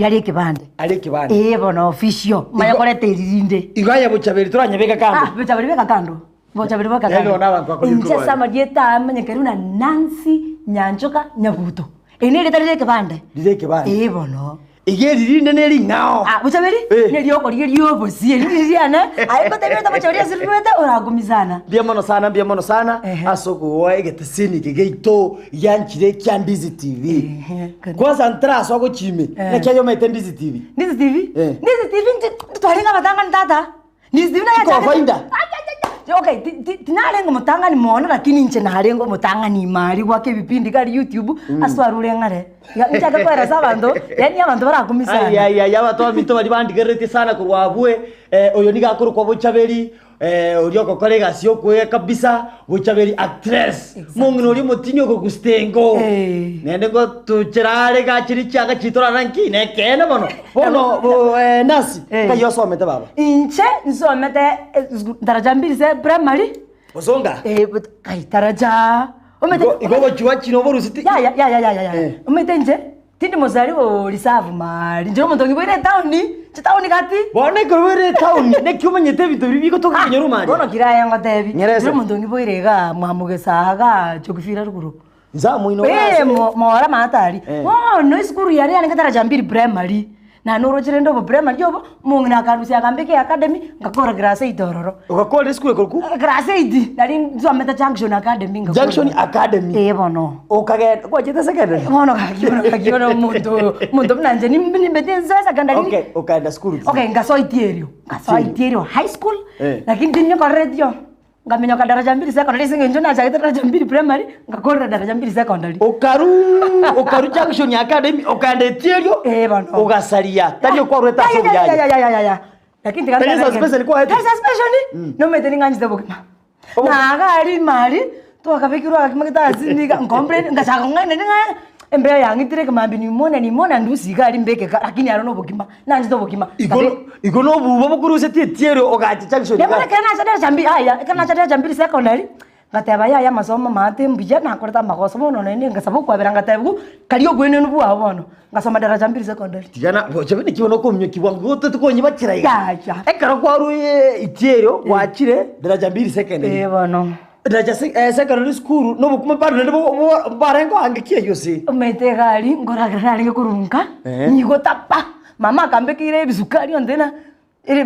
Are ekebande. Are ekebande. Ee bono official. Manya Igo- koreta eri rinde. Igo aye bochaberi toranyebeka kando. Ah, bochaberi beka kando. Bochaberi beka Yaani kando. bono abanto bakorigia Inche korwa ase amarieta aya manyekeri buna Nancy Nyanchoka Nyabuto. Eri nerieta rire ekebande. Rire ekebande. Ee bono. Iga eri rinde nering'ao. Ah, bochaberi Eh. neriokorigia riobosie eri riri riane aye ngotebia ota bochaberi ase rirwete oragumi sana. Mbuya mono sana, mbuya mono sana Ehe. ase okogoa egeteseni eke giaito gianchire kia Ndizi TV. Ehe, kani. Kwanza ntarasoa gochia ime, Eh. naki aye omanyete Ndizi TV? Ndizi TV? Eh. Ndizi TV nti twarenge abatang'ani tata. Ndizi TV naye Chiko achagete- faida. Ai, ai, ai, ai. Okay, ti- ti- tinarenge omotang'ani mono lakini inche narenge omotang'ani ime aria gwaka ebipindi kare YouTube ase twarure ng'are. Iga nchake koeresa abanto, yaani abanto barakumia sana. Ai, ai, ai, abanto baminto baria bandigereretie sana korwa abwe, eh, oyo nigo akorokwa Bochaberi, eh, oria ogokora egasi y'okoega kabisa, Bochaberi actress. Exactly. Mong'ina oria omotini ogogustengo. Eh. Naende ngotuchera are gachiri chianga chitorara nki, nekeene bono. Bono bo eh, nasi, Eh. nkai osomete baba? Inche nsomete eh, sku- daraja mbili se primary Bosonga? eh, but- kai daraja omete Igo igo ogochia gwachina oboruseti? ya ya ya ya ya ya ya Eh. omete inche tindi mosari o reserve mari inche omonto ngiboire etaoni chitaoni gati Bono ekero oire etaoni, naki omanyete ebinto biria bigotoka ekenyoro ime aria? bono kira aye ngotebi Nyerese. inche omonto ngiboire igaa mwamugesa igaa chokifira ruguru Inse amo inwe Eh, ase- mo- mora matari Eh. bono esukuru yane yarenge daraja mbili primary na noroche rende obo primary obo omong'ina akandusia akambeka eacademy ngakora class eight ororo. Ogakora esukuru ekorokwa? Class eight nari nsomete Junction Academy ngakora. Junction Academy. Eh bono. Okagenda gwachete secondary? Bono gaki bono gaki bono omonto omonto buna inche nimbe nimbete nsoe secondary. Okay, okaenda sukuru ki? Okay ngasoa Itierio, ngasoa Itierio high school Eh. lakini tinyokoreretio. Ngaminyoka daraja mbili secondary ase eng'encho nachagete daraja mbili primary, ngakorera daraja mbili secondary. Okaruu okaru Junction Academy okaenda Itierio Eh bono. ogasaria tari okwarwete ase obuyayi. Yayayayayaya. Lakini tiga Tari suspension kwaete? Tari suspension? Nomanyete ning'anchete obogima. Obo- Na iga aria ime aria, twakabekirwe agakima getasinika, ncomplain, ngachaka kong'aina ng'a embeo yang'itire ekemambia pneumonia pneumonia ndusia iga aria mbeke iga, lakini aro na obogima, nanchete obogima. Igo igo na obuba bokorusetie etiero ogacha junction Bono iga. ekero nacha daraja mbili aya, ekero nacha daraja mbili secondary, ngateba yaya amasomo maate mbuya, nakorete amagoso bono nonye ngasaba okwabera ngatebigwa, karia obwenenu bwao bono, ngasoma daraja mbili secondary. Tigana gocha buna ekio bono okominyokia bwango igo totikonyibachera iga. Yaya. Ekero kwarure itiero gwachire daraja mbili secondary. Eh bono. Daraja se eh secondary school na obokima bado naende bo bo mbarenge oange ki eywo ase. Omanyete iga aria nkoragera narenge korunka, Eh. nigo tapa, mama akambekeire ebisukari onde na ere.